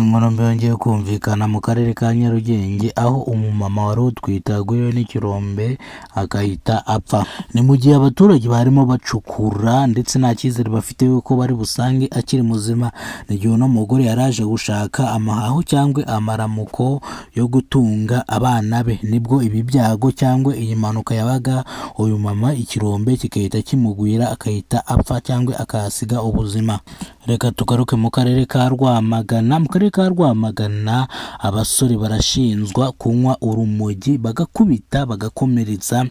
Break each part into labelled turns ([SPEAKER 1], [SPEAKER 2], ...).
[SPEAKER 1] Inkuru mbi yongeye kumvikana mu karere ka Nyarugenge, aho umumama wari utwite yagwiriwe n'ikirombe agahita apfa. Ni mu gihe abaturage barimo bacukura ndetse nta cyizere bafite yuko bari busange akiri muzima. Ni igihe uno mugore yari aje gushaka amahaho cyangwa amaramuko yo gutunga abana be, nibwo ibi byago cyangwa iyi mpanuka yabaga, uyu mama ikirombe kigahita kimugwira agahita apfa cyangwa akahasiga ubuzima. Reka tugaruke mu karere ka Rwamagana. Mu karere ka Rwamagana abasore barashinjwa kunywa urumogi bagakubita bagakomeretsa.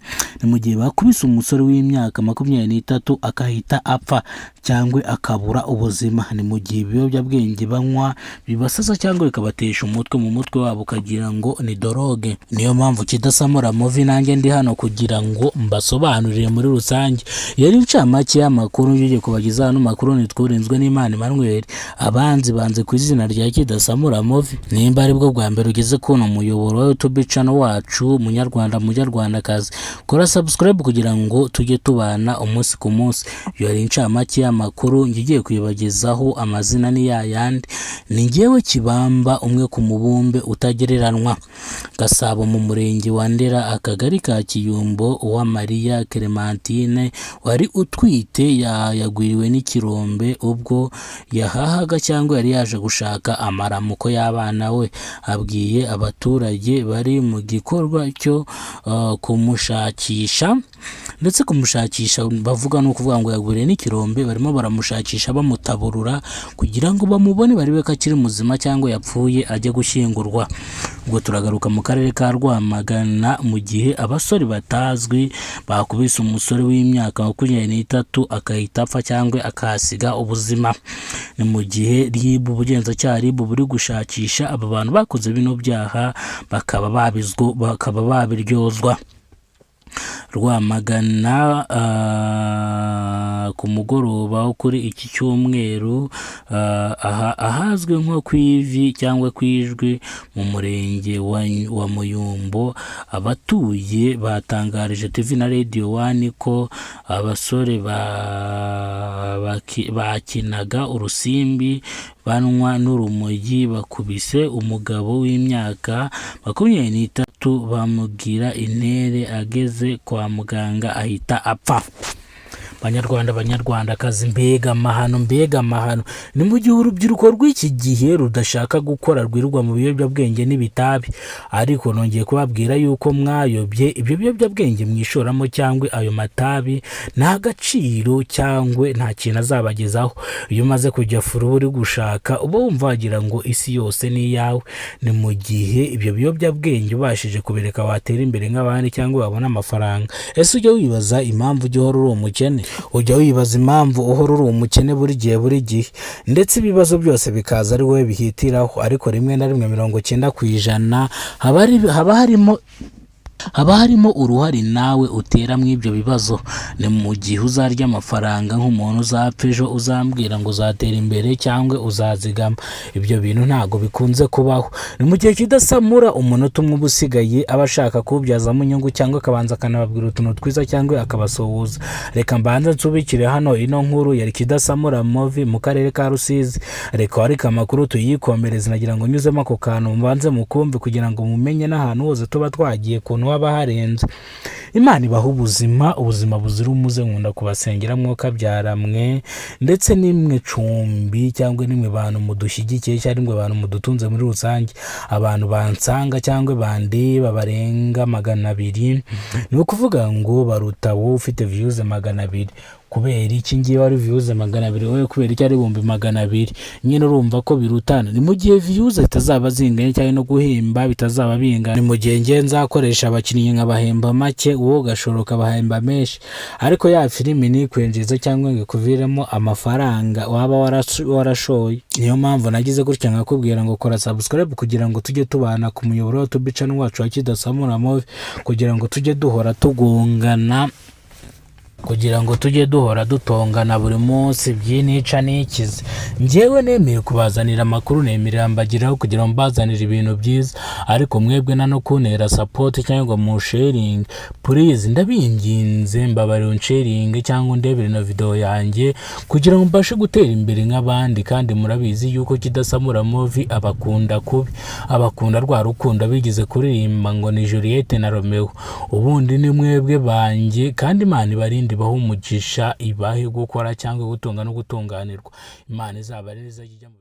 [SPEAKER 1] Ni mu gihe bakubise umusore w'imyaka 23 agahita apfa cyangwa akabura ubuzima. Ni mu gihe ibiyobyabwenge banywa bibasaza cyangwa bikabatesha umutwe, mu mutwe wabo ukagira ngo ni drogue. Niyo mpamvu Kidasamura Movie nanjye ndi hano kugira ngo mbasobanurire muri rusange. Yari incamake y'amakuru ngiye kubagezaho. Ano makuru nitwurinzwe n'Imana Emmanuel, abanzi banze ku izina rya Kidasamura Movie. Nimba aribwo bwa mbere ugeze kuno muyoboro wa YouTube channel wacu, munyarwanda munyarwandakazi, kora subscribe kugira ngo tujye tubana umunsi ku munsi. Iyo yari incamake y'amakuru ngiye kuyibagezaho, amazina ni yayandi, ni njyewe Kibamba, umwe ku mubumbe utagereranwa. Gasabo mu murenge wa Ndera, akagari ka Kiyumbo, Uwamariya Clementine wari utwite yagwiriwe n'ikirombe ubwo yahahaga cyangwa yari yaje gushaka amaramuko y'abana we. Abwiye abaturage bari mu gikorwa cyo kumushakisha, ndetse kumushakisha bavuga ni ukuvuga ngo yagwiriwe n'ikirombe, barimo baramushakisha bamutaburura kugira ngo bamubone, barebe ko akiri muzima cyangwa yapfuye ajye gushyingurwa. Ubwo turagaruka mu karere ka Rwamagana, mu gihe abasore batazwi bakubise umusore w'imyaka 23 agahita apfa cyangwa akahasiga ubuzima. Ni mu gihe RIB, ubugenzacyaha RIB, buri gushakisha aba bantu bakoze bino byaha bakaba babiryozwa. Rwamagana, ku mugoroba wo kuri iki cyumweru, aha ahazwi nko ku ivi cyangwa ku ijwi mu murenge wa Muyumbo, abatuye batangarije TV na Radio One ko abasore bakinaga urusimbi banywa n'urumogi bakubise umugabo w'imyaka 23 bamugira intere, ageze kwa muganga ahita apfa. Banyarwanda banyarwandakazi, mbega amahano, mbega amahano! Ni mu gihe urubyiruko rw'iki gihe rudashaka gukora, rwirirwa mu biyobyabwenge n'ibitabi. Ariko nongeye kubabwira yuko mwayobye. Ibyo biyobyabwenge mwishoramo cyangwa ayo matabi nta gaciro cyangwa nta kintu azabagezaho. Iyo umaze kujya furu uba uri gushaka, uba wumva wagira ngo isi yose ni iyawe. Ni mu gihe ibyo biyobyabwenge ubashije kubireka watera imbere nk'abandi cyangwa wabona amafaranga. Ese ujya wibaza impamvu ujya uhora uri umukene? Ujya wibaza impamvu uhora uri umukene buri gihe buri gihe, ndetse ibibazo byose bikaza ari wowe bihitiraho? Ariko rimwe na rimwe 90% haba harimo uruhare nawe utera mu ibyo bibazo. Ni mu gihe uzarya amafaranga nk'umuntu uzapfa ejo, uzambwira ngo uzatera imbere cyangwa uzazigama. Ibyo bintu ntabwo bikunze kubaho. Ni mu gihe kidasamura umunota umwe uba usigaye aba ashaka kuwubyazamo inyungu, cyangwa akabanza akanababwira utuntu twiza cyangwa akabasuhuza. Reka mbanze nsubikire hano ino nkuru yari Kidasamura Movie mu karere ka Rusizi. Reka ariko amakuru tuyikomereze, nagira ngo nyuzemo ako kantu mubanze mukumve kugira ngo mumenye n'ahantu hose tuba twagiye ukuntu haba harenze. Imana ibaha ubuzima, ubuzima buzira umuze. Nkunda kubasengera mwuka mwe, ndetse nimwe cumbi cyangwa nimwe bantu mudushyigikiye cyangwa nimwe bantu mudutunze muri rusange. Abantu bansanga cyangwa bandeba barenga 200, ni ukuvuga ngo baruta wowe ufite views 200. Kubera iki ngiye ari views 200, wowe kubera iki ari 200,000? Nyine urumva ko birutana. Ni mu gihe views zitazaba zinganye cyangwa no guhemba bitazaba bingana. Ni mu gihe ngiye nzakoresha abakinnyi nkabahemba make, wowe ugashobora ukabahemba menshi, ariko ya filimi ntikwinjiza cyangwa ngo ikuviremo amafaranga waba warashoye. Niyo mpamvu nagize gutya nkakubwira ngo kora subscribe kugira ngo tujye tubana ku muyoboro wa YouTube channel wacu wa Kidasamura Movie, kugira ngo tujye duhora tugongana. Kugira ngo tujye duhora dutongana buri munsi by'inica n'ikize. Njyewe nemeye kubazanira amakuru, nemerera mbageraho kugira ngo mbazanire ibintu byiza, ariko mwebwe na no kuntera support cyangwa ngo musharinge. Please, ndabinginze, mbabarira unsharinge cyangwa undebere na video yanjye kugira ngo mbashe gutera imbere nk'abandi. Kandi murabizi yuko Kidasamura Movie abakunda kubi, abakunda rwa rukundo bigeze kuririmba ngo ni Juliette na Romeo. Ubundi ni mwebwe banjye, kandi Imana ibarinde, ibahe umugisha, ibahe gukora cyangwa gutunga no gutunganirwa. Imana izabarinde, izajya ijya mu